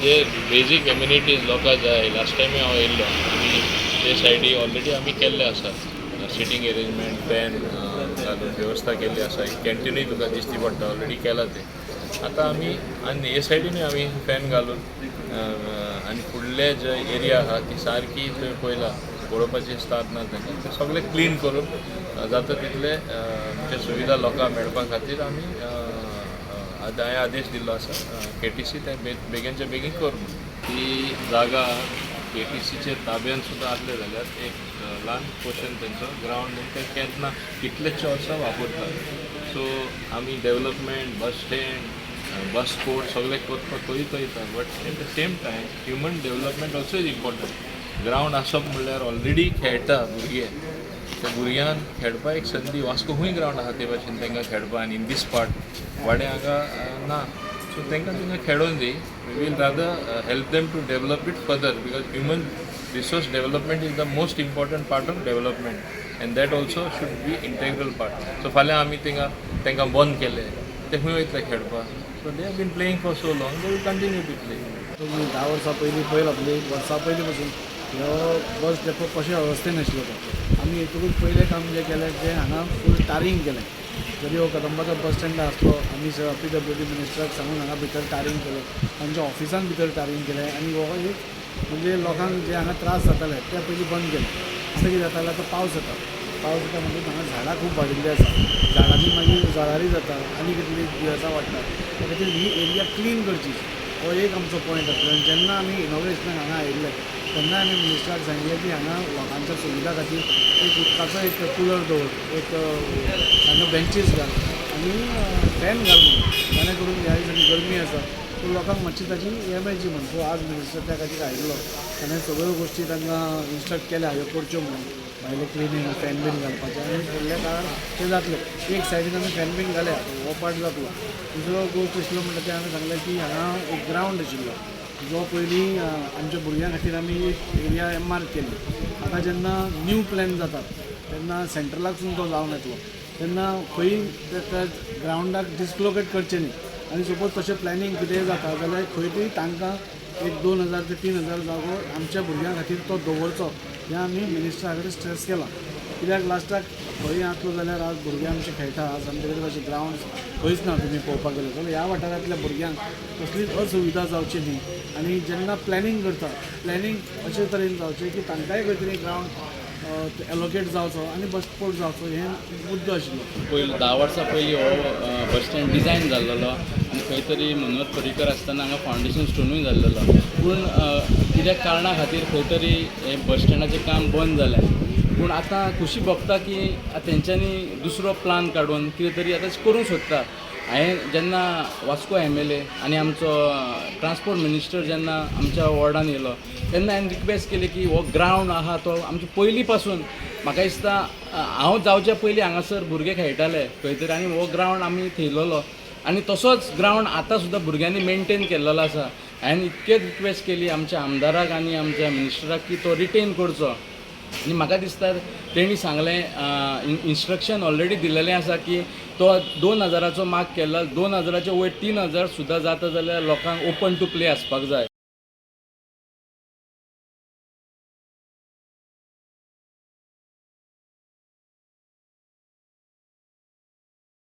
जे basic amenities लोकां जाय, last टायमूय हांव येयल्लो आनी ते सायडी ऑलरेडी आमी केल्ले आसा. सिटींग एरेंजमेंट, फॅन घालून वेवस्था केल्ली आसा. कॅन्टिनूय तुका दिश्टी पडटा, ऑलरेडी केलां तें. आतां आमी आनी हे सायडीनूय आमी फॅन घालून आनी फुडले जे एरिया आहा ती सारकी तुवें पळयला, पळोवपाची स्थान ना तांकां, ते सगळें क्लीन करून जाता तितले आमचे सुविधा लोकांक मेळपा खातीर आमी हांवें आदेश दिल्लो आसा केटीसी ते बेगीनच्या बेगीन कर म्हणून. ती जागा केटीसीचे ताब्यान सुद्दां आसले जाल्यार एक ल्हान पोर्शन तेंचो ग्रावंड म्हणून ते केन्ना कितलेशे वर्सां वापरतात. सो आमी development, bus stand, bus port सगळे करपाक करीत वयता, but at the same time human development also is important. Ground आसप म्हणल्यार ऑलरेडी खेळटा भुरगे, त्या भुरग्यांक खेळपाक एक संदी. वास्को खूंय ग्रावंड आसा ते भाशेन तांकां खेळपाक आनी इन these part वाडे हांगा ना. सो तांकां थिंगा खेळोन दी. We will rather help them to develop it further, because human resource development is the most important part of development and that also should be integral part. So फाल्यां आमी थिंगा तांकां बंद केले, ते खंय वयतले खेळपाक? So they have been playing for so long, they will continue to play. तुमी 10 वर्सां पयलीं पयला, म्हणजे वर्सां पयलीं पासून ह्यो बस डेपो कशे अवस्थेन आशिल्लो तो. आमी हेतूकूच पयलें काम जें केलें तें हांगा फूल टारींग केलें. जरी हो कदंबाचो बस स्टँड आसलो, आमी पीडब्ल्यूडी मिनिस्टराक सांगून हांगा भितर टारींग केलें, तांच्या ऑफिसान भितर टारींग केलें आनी हो एक म्हणजे लोकांक जे हांगा त्रास जाताले ते पयलीं बंद केले. आतां कितें जाता जाल्यार, आतां पावस येता. पावस येता म्हणटकीर हांगा झाडां खूब वाडिल्लीं आसा. झाडांनी मागीर जळारी जाता आनी कितलीं दुयेंसां वाडटा. त्या खातीर ही एरिया क्लीन करची, हो एक आमचो पॉयंट आसलो. आनी जेन्ना आमी इनॉग्रेशनाक हांगा आयिल्ले तेन्ना आमी मिनिस्टराक सांगिल्लें की हांगा लोकांच्या सुविधा खातीर एक उदकाचो एक कुलर दवर, एक हांगा बेंचीस घाल आनी फॅन घाल म्हणून, जेणे करून ह्या दिसांनी गरमी आसा, सो लोकांक मातशी ताची हें मेळची म्हणून. सो आज मिनिस्टर त्या खातीर आयिल्लो. ताणें सगळ्यो गोश्टी तांकां इन्स्ट्रक्ट केल्या ह्यो करच्यो म्हणून, भायलें क्लिनींग, फॅन बीन घालपाचें आनी फुडल्या काळार तें जातलें. एक सायडीन आमी फॅन बीन घाल्या, हो पार्ट जातलो. दुसरो गोश्ट आशिल्लो म्हणटा तें हांवें सांगलें की हांगा एक ग्रावंड आशिल्लो जो पयलीं आमच्या भुरग्यां खातीर आमी एक एरिया एमार्क केल्ली. आतां जेन्ना न्यू प्लॅन जातात तेन्ना सेंट्रलाकसून तो जावन येतलो, तेन्ना खंय त्या ग्रावंडाक डिसलोकेट करचें न्ही. आनी सपोज तशें प्लॅनिंग कितेंय जाता जाल्यार खंय तरी तांकां एक 2000 ते 3000 जागो आमच्या भुरग्यां खातीर तो दवरचो, हें आमी मिनिस्टरा कडेन स्ट्रेस केलां. कित्याक लास्टाक खंय आसलो जाल्यार आज भुरगे आमचे खेळटा, आज आमचे कडेन तशे ग्रावंड खंयच ना. तुमी पळोवपाक गेले जाल्यार ह्या वाठारांतल्या भुरग्यांक कसलीच असुविधा जावची न्ही. आनी जेन्ना प्लॅनिंग करता, प्लॅनिंग अशे तरेन जावचें की तांकांय खंय तरी ग्रावंड एलोकेट जावचो आनी बस पोर्ट जावचो, हें मुद्दो आशिल्लो. पयलीं 10 वर्सां पयलीं हो बस स्टँड डिजायन जाल्लेलो आनी खंय तरी मनोहर पर्रीकर आसतना हांगा फावंडेशन स्टोनूय जाल्लेलो. पूण कित्याक कारणा खातीर खंय तरी हें बस स्टँडाचें काम बंद जालें. पूण आतां खुशी भोगता की तेंच्यांनी दुसरो प्लान काडून कितें तरी आतां करूंक सोदता. हांवें जेन्ना वास्को एमएलए आनी आमचो ट्रान्सपोर्ट मिनिस्टर जेन्ना आमच्या वॉर्डान येयलो तेन्ना हांवें रिक्वेस्ट केली की हो ग्रावंड आहा तो आमचे पयलीं पासून, म्हाका दिसता हांव जावच्या पयलीं हांगासर भुरगे खेळटाले खंय तरी आनी हो ग्रावंड आमी थेयलेलो आनी तसोच ग्रावंड आतां सुद्दां भुरग्यांनी मेनटेन केल्लेलो आसा. हांवें इतकेच रिक्वेस्ट केली आमच्या आमदाराक आनी आमच्या मिनिस्टराक की तो रिटेन करचो. आनी म्हाका दिसता तेणी सांगलें, इन्स्ट्रक्शन ऑलरेडी दिलेलें आसा की तो 2000चो मार्क केल्लो, 2000चे वयर 3000 सुद्दां जाता जाल्यार लोकांक ओपन टू प्ले आसपाक जाय.